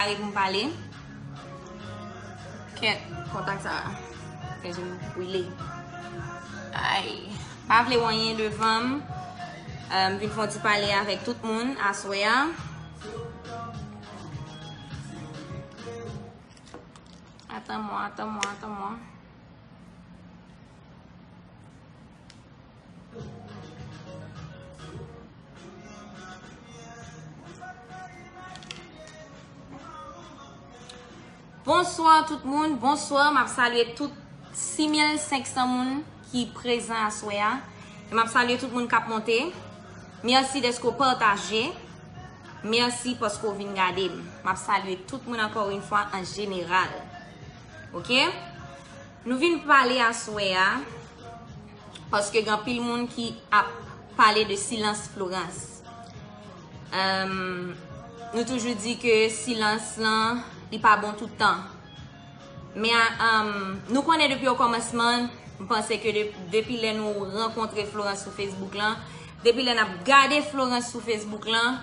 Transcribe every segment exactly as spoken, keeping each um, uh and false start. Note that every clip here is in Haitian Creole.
Pale pou m pale. Kèt, kontak sa fè je m brile. Ay, pa vle wè anyen devan m. Euh, m vin fè yon ti pale avèk tout moun aswè a. Attends-moi, attends-moi, attends-moi. Bonswa tout moun, bonswa, m ap salye tout sis mil senk san moun ki prezan aswè a. E m ap salye tout moun k ap monte. Mèsi dèske w pataje. Mèsi paske w vin gade m. M ap salye tout moun ankò yon fwa an jeneral. Oke? Nou vin pale aswè a paske gen anpil moun ki ap pale de silans Florence. Èm, nou toujou di ke silans lan, li pa bon tout tan. Men, èm, nou konnen depi okòmansman, m panse ke de- depi lè nou rankontre Florence sou Facebook lan, depi lè n ap gade Florence sou Facebook lan,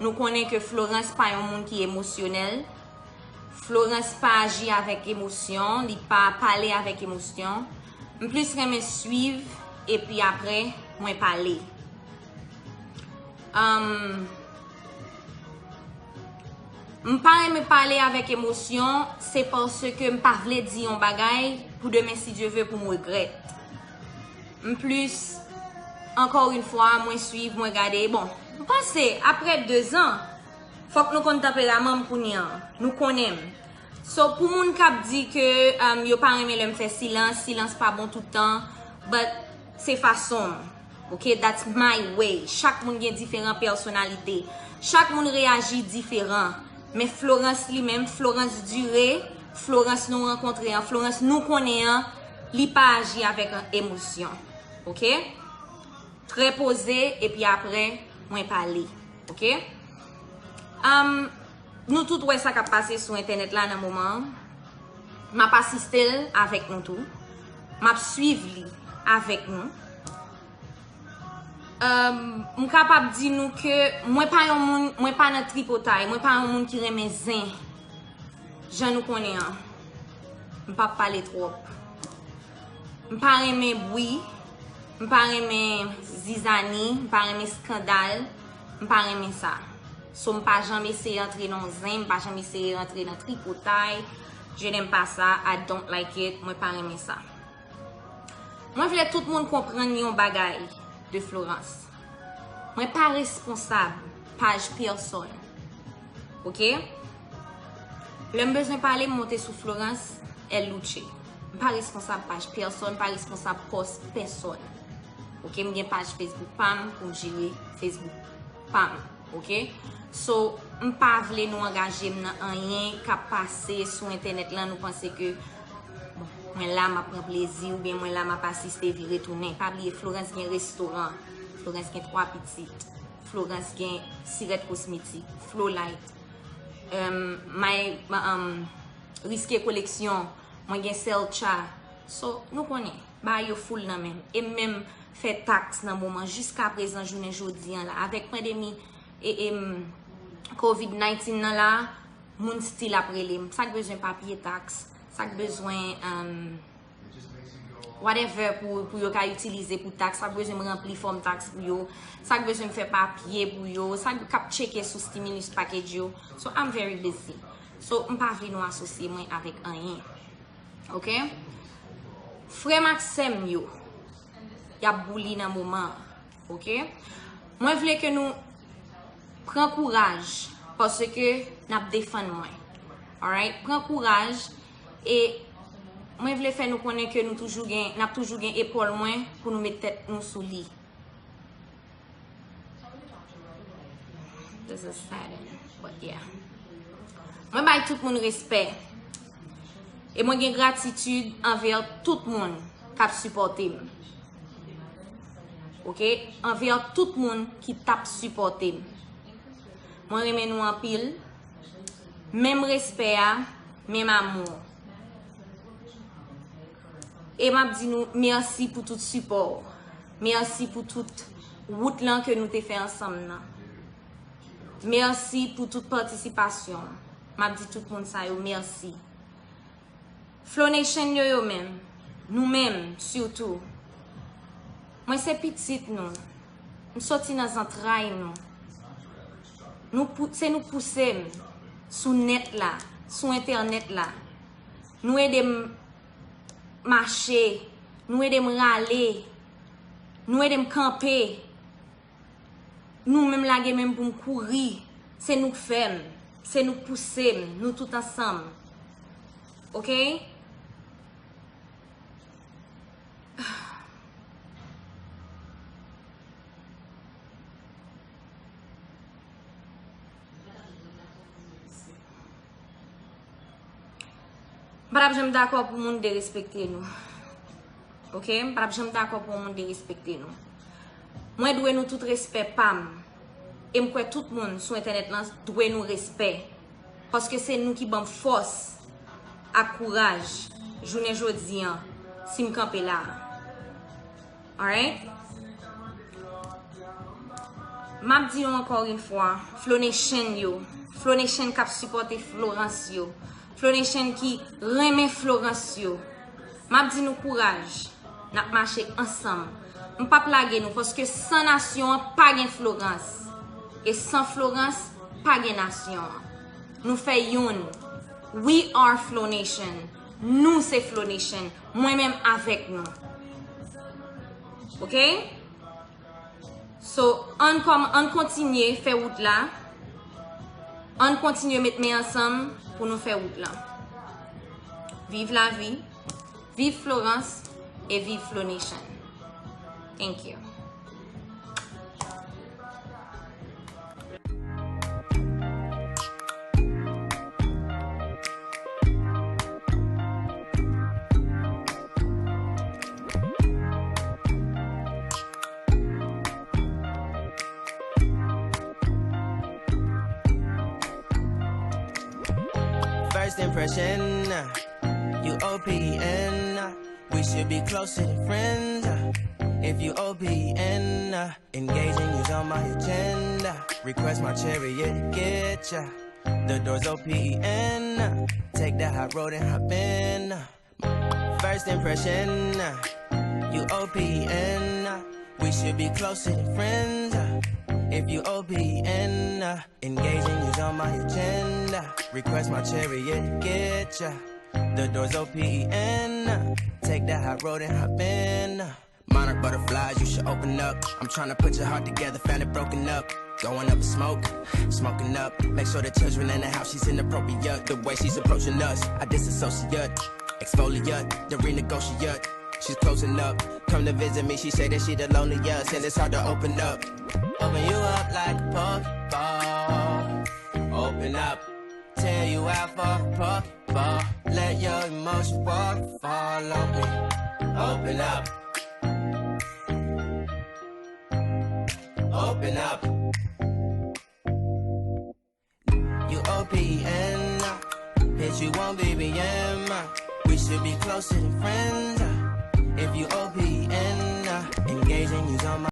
nou konnen ke Florence pa yon moun ki emosyonèl. Florence pa aji avèk emosyon, li pa pale avèk emosyon. M plis renmen swiv, epi apre, mwen pale. Èm, m pa renmen pale avèk emosyon, se paske m pa vle di yon bagay pou demen, si Dye ve, pou m regrèt. M plis, ankò yon fwa, mwen swiv, mwen gade. Bon, m panse, apre dezan, fòk nou konn tanperaman m kounye a. Nou konnen m. So, pou moun k ap di ke, um, yo pa renmen lè m fè silans, silans pa bon tout tan, but se fason m. Ok, that's my way. Chak moun gen diferan pèsonalite. Chak moun reyaji diferan. Men Florence li menm, Florence Duré, Florence nou rankontre an, Florence nou konnen an, li pa aji avèk emosyon. Ok? Trè poze, epi apre, mwen pale. Ok? Um, nou tout wè sa k ap pase sou entènèt la nan moman an. M ap asiste l avèk nou tou. M ap swiv li avèk nou. Um, m kapab di nou ke mwen pa yon moun, mwen pa nan tripotay, mwen pa yon moun ki renmen zen. Jan nou konnen an, m p ap pale twòp. M pa renmen bri, m pa renmen zizani, m pa renmen eskandal, m pa renmen sa. So, m pa janm eseye antre nan zen, m pa janm eseye antre nan tripotay. Je n'aime pas ça, I don't like it, mwen pa renmen sa. Mwen vle tout moun konprann yon bagay de Florence. Mwen pa responsab paj pèsòn. Ok? Lè m bezwen pale, m monte sou Florence El Luche. M pa responsab paj pèsòn, m pa responsab pòs pèsòn. Ok? M gen paj Facebook pa m pou m jere Facebook pa m. Ok? So, m pa vle nou angaje m nan anyen k ap pase sou entènèt lan, nou panse ke, bon, mwen la, m ap pran plezi, oubyen mwen la, m ap asiste vire tounen. Pa bliye, Florence gen restoran, Florence gen twa pitit, Florence gen Sirèt Kosmetik, Flolight, um, My, um, Riske Koleksyon, mwen gen Selcha. So, nou konnen, bagay yo full nan men m. E m menm fè taks nan moman, jiska prezan, jounen jodi an la. Avèk pandemi e, e, m, covid nineteen nan la, moun still ap rele m. Sa k bezwen papye taks, sa k bezwen, um, whatever pou, pou yo ka itilize pou taks, sa k bezwen m ranpli fòm taks pou yo, sa k bezwen m fè papye pou yo, sa k ap tcheke sou stimulus package yo. So, I'm very busy. So, m pa vle nou asosye mwen avèk anyen. Ok? Frè m ak sè m yo, y ap bouli nan moman an. Ok? Mwen vle ke nou pran kouraj, paske n ap defann mwen. Alright? Pran kouraj, e mwen vle fè nou konnen ke nou toujou gen, n ap toujou gen epòl mwen pou nou met tèt nou sou li. This is sad, but yeah. Mwen bay tout moun respè. E mwen gen gratitid anvè tout moun k ap sipòte m. Ok? Anvè tout moun ki t ap sipòte m. Mwen renmen nou anpil. Menm respè a, menm amou. E m ap di nou mèsi pou tout sipò w. Mèsi pou tout wout lan ke nou te fè ansanm nan. Mèsi pou tout patisipasyon w. M ap di tout moun sa yo mèsi. Flow Nation yo, yo menm, nou menm sitou. Mwen se pitit nou. M soti nan zantray nou. Nou pou, se nou pouse m sou nèt la, sou entènèt la. Nou ede m mache, nou ede m rale, nou ede m kanpe. Nou menm lage men m pou m kouri. Se nou k fè m, se nou k pouse m, nou tout ansanm. Oke? M pa t ap janm dakò pou moun derespekte nou. Oke? M pa t ap janm dakò pou yon moun derespekte nou. Mwen dwe nou tout respè pa m. E m kwè tout moun sou entènèt lan dwe nou respè. Paske se nou ki ban m fòs ak kouraj jounen jodi an, si m kanpe la a. Alright? M ap di yo ankò yon fwa, Flow Nation yo, Flow Nation k ap sipòte Florence yo, Flow Nation ki renmen Florence yo, m ap di nou kouraj, n ap mache ansanm. M p ap lage nou, paske san nasyon an pa gen Florence, e san Florence pa gen nasyon an. Nou fè youn. We are Flow Nation. Nou se Flow Nation. Mwen menm avèk nou. Oke? So, ann kòm, ann kontinye fè wout la. Ann kontinye met men ansanm pou nou fè wout la. Viv lavi, viv Florence e viv Flow Nation. Thank you. First impression, you O P E N. We should be closer than friends. If you O P E N, engaging you's on my agenda. Request my chariot, get ya. The doors O P E N. Take the high road and hop in. First impression, you O P E N. We should be closer than friends. If you O P E N, engaging you's on my agenda. Request my chariot, get ya. The doors O P E N. Take the high road and hop in. Monarch butterflies, you should open up. I'm tryna put your heart together, found it broken up. Going up in smoke, smoking up. Make sure the children in the house, she's inappropriate. The way she's approaching us, I disassociate, exfoliate, the renegotiate. She's closing up. Come to visit me, she say that she the loneliest, and it's hard to open up. Open you up like a Pokeball. Open up, tear you out for a Pokeball. Let your emotions waterfall on me. Open up. Open up. You O P N, bitch, you won't be B M. We should be closer than friends. If you O P N, engaging you's on my